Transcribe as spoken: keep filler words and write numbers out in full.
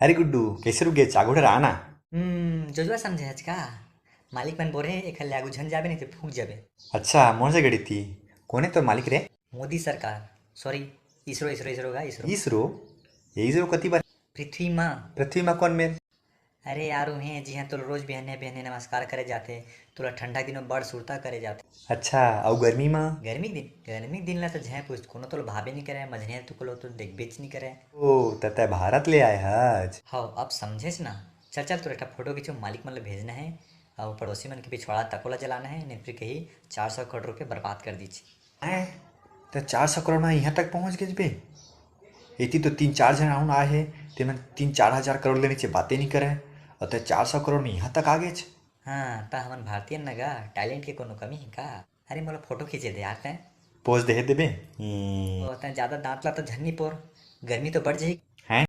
अरे गुड्डू, कइसे रुक गेच? आगू डहर आना। हम्म, जोजवा समझे हच का? मालिक मन बोले, "एखर ले आगू झन जाबे, नहीं तो फूक जाबे।" अच्छा, मोर से गड़ी थी। कोने तोर मालिक रे? मोदी सरकार, सॉरी, इसरो, इसरो, इसरो का, इसरो। इसरो? ये इसरो कति बर? पृथ्वी माँ। पृथ्वी माँ कौन मेर? अरे यार, उहें जिहाँ तोला रोज बिहने बिहने नमस्कार करे जाथे, तोला ठंडा के दिन में बड़ सुरता करे जाथे। अच्छा, अउ गर्मी मा? गर्मी के दिन, गर्मी के दिन ला तो झय पूछ, कोनो तोला भाबे नहीं करे, मझने तो कोनो तो देखबेच नहीं करे। ओ, त तै भारत ले आए हच। हव, अब समझेच ना। चल चल, तोर एक ठा फोटो खींचो, मालिक मन ला भेजना है, अउ पड़ोसी मन के पिछवाड़ा तको ला जलाना है, नहीं फिर कही चार सौ करोड़ रुपये बर्बाद कर दीच। हैं? त चार सौ करोड़ में यहाँ तक पहुँच गेच बे? एती तो तीन चार झन अउन आए हे, तेमन तीन चार हजार करोड़ ले नीचे बातें नहीं करे, अउ त चार सौ करोड़ में यहाँ तक आ गेच। हाँ, त हमन भारतीय न गा, टैलेंट के कोनो कमी है का? अरे, मोला फोटो खींचे दे यार तैं। पोज दे देबे। हम्म। ओ, तैं ज्यादा दांत ला तो झन नहीं पोर, गर्मी तो बढ़ जाही।